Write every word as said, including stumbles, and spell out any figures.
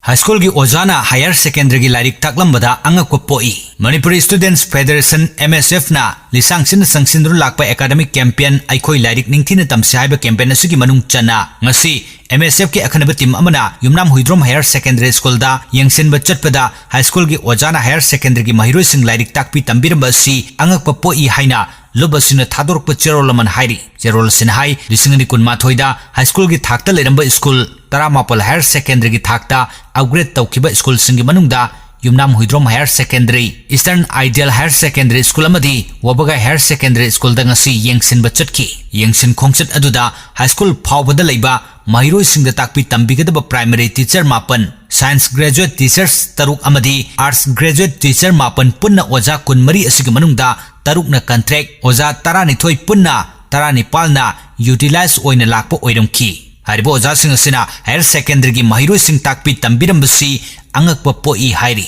ꯍꯥꯏ ꯁ꯭ꯀꯨꯜꯒꯤ ꯑꯣꯖꯥꯅ ꯍꯥꯌꯔ ꯁꯦꯀꯦꯟꯗꯔꯤꯒꯤ ꯂꯥꯏꯔꯤꯛ ꯇꯥꯛꯂꯝꯕꯗ ꯑꯉꯛꯄ ꯄꯣꯛꯏ꯫ ꯃꯅꯤꯄꯨꯔ ꯁ꯭ꯇꯨꯗꯦꯟꯠꯁ ꯐꯦꯗꯔꯦꯁꯟ, MSF, ꯅ ꯂꯤꯁꯥꯡꯁꯤꯟꯅ ꯆꯪꯁꯤꯟꯗꯨꯅ ꯂꯥꯛꯄ ꯑꯦꯀꯥꯗꯃꯤꯛ ꯀꯦꯝꯄꯦꯟ "ꯑꯩꯈꯣꯏ ꯂꯥꯏꯔꯤꯛ ꯅꯤꯡꯊꯤꯅ ꯇꯝꯁꯤ" ꯍꯥꯏꯕ ꯀꯦꯝꯄꯦꯟ ꯑꯁꯤꯒꯤ ꯃꯅꯨꯡ ꯆꯟꯅ ꯉꯁꯤ MSF ꯀꯤ ꯑꯈꯟꯅꯕ ꯇꯤꯝ ꯑꯃꯅ ꯌꯨꯝꯅꯥꯝ ꯍꯨꯏꯗ꯭ꯔꯣꯝ ꯍꯥꯌꯔ ꯁꯦꯀꯦꯟꯗꯔꯤ ꯁ꯭ꯀꯨꯜꯗ ꯌꯦꯡꯁꯤꯟꯕ ꯆꯠꯄꯗ ꯍꯥꯏ ꯁ꯭ꯀꯨꯜꯒꯤ ꯑꯣꯖꯥꯅ ꯍꯥꯌꯔ ꯁꯦꯀꯦꯟꯗꯔꯤꯒꯤ ꯃꯍꯩꯔꯣꯏꯁꯤꯡ ꯂꯥꯏꯔꯤꯛ ꯇꯥꯛꯄꯤ ꯇꯝꯕꯤꯔꯝꯕ ꯑꯁꯤ ꯑꯉꯛꯄ ꯄꯣꯛꯏ ꯍꯥꯏꯅ ꯂꯨꯞ ꯑꯁꯤꯅ ꯊꯥꯗꯣꯔꯛꯄ ꯆꯦꯔꯣꯜ ꯑꯃꯅ ꯍꯥꯏꯔꯤ꯫ ꯆꯦꯔꯣꯜ ꯑꯁꯤꯅ ꯍꯥꯏ, ꯂꯤꯁꯤꯡ ꯑꯅꯤ ꯀꯨꯟꯃꯥꯊꯣꯏꯗ ꯍꯥꯏ ꯁ꯭ꯀꯨꯜꯒꯤ ꯊꯥꯛꯇ ꯂꯩꯔꯝꯕ ꯁ꯭ꯀꯨꯜ ꯇꯔꯥꯃꯥꯄꯜ ꯍꯥꯌꯔ ꯁꯦꯀꯦꯟꯗꯔꯤꯒꯤ ꯊꯥꯛꯇ ꯑꯞꯒ꯭ꯔꯦꯗ ꯇꯧꯈꯤꯕ ꯁ꯭ꯀꯨꯜꯁꯤꯡꯒꯤ ꯃꯅꯨꯡꯗ Yumnam Huidrom higher secondary, eastern ideal higher secondary school ꯑꯃꯗꯤ ꯋꯥꯕꯒꯥꯏ ꯍꯥꯌꯔ ꯁꯦꯀꯦꯟꯗꯔꯤ ꯁ꯭ꯀꯨꯜꯗ ꯉꯁꯤ ꯌꯦꯡꯁꯤꯟꯕ ꯆꯠꯈꯤ꯫ ꯌꯦꯡꯁꯤꯟ ꯈꯣꯡꯆꯠ ꯑꯗꯨꯗ ꯍꯥꯏ ꯁ꯭ꯀꯨꯜ ꯐꯥꯎꯕꯗ ꯂꯩꯕ ꯃꯍꯩꯔꯣꯏꯁꯤꯡꯗ ꯇꯥꯛꯄꯤ ꯇꯝꯕꯤꯒꯗꯕ ꯄ꯭ꯔꯥꯏꯃꯔꯤ ꯇꯤꯆꯔ ꯃꯥꯄꯟ, ꯁꯥꯏꯟꯁ ꯒ꯭ꯔꯦꯖꯨꯑꯦꯠ ꯇꯤꯆꯔꯁ ꯇꯔꯨꯛ ꯑꯃꯗꯤ ꯑꯥꯔꯠꯁ ꯒ꯭ꯔꯦꯖꯨꯑꯦꯠ ꯇꯤꯆꯔ ꯃꯥꯄꯟ ꯄꯨꯟꯅ ꯑꯣꯖꯥ ꯀꯨꯟꯃꯔꯤ ꯑꯁꯤꯒꯤ ꯃꯅꯨꯡꯗ ꯇꯔꯨꯛꯅ ꯀꯟꯇ꯭ꯔꯦꯛ, ꯑꯣꯖꯥ ꯇꯔꯥꯅꯤꯊꯣꯏ ꯄꯨꯟꯅ ꯇꯔꯥꯅꯤꯄꯥꯜꯅ ꯌꯨꯇꯤꯂꯥꯏꯖ ꯑꯣꯏꯅ ꯂꯥꯛꯄ ꯑꯣꯏꯔꯝꯈꯤ꯫ ꯍꯥꯏꯔꯤꯕ ꯑꯣꯖꯥꯁꯤꯡ ꯑꯁꯤꯅ ꯍꯥꯌꯔ ꯁꯦꯀꯦꯟꯗꯔꯤꯒꯤ ꯃꯍꯩꯔꯣꯏꯁꯤꯡ ꯇꯥꯛꯄꯤ ꯇꯝꯕꯤꯔꯝꯕꯁꯤ ꯑꯉꯛꯄ ꯄꯣꯛꯏ ꯍꯥꯏꯔꯤ꯫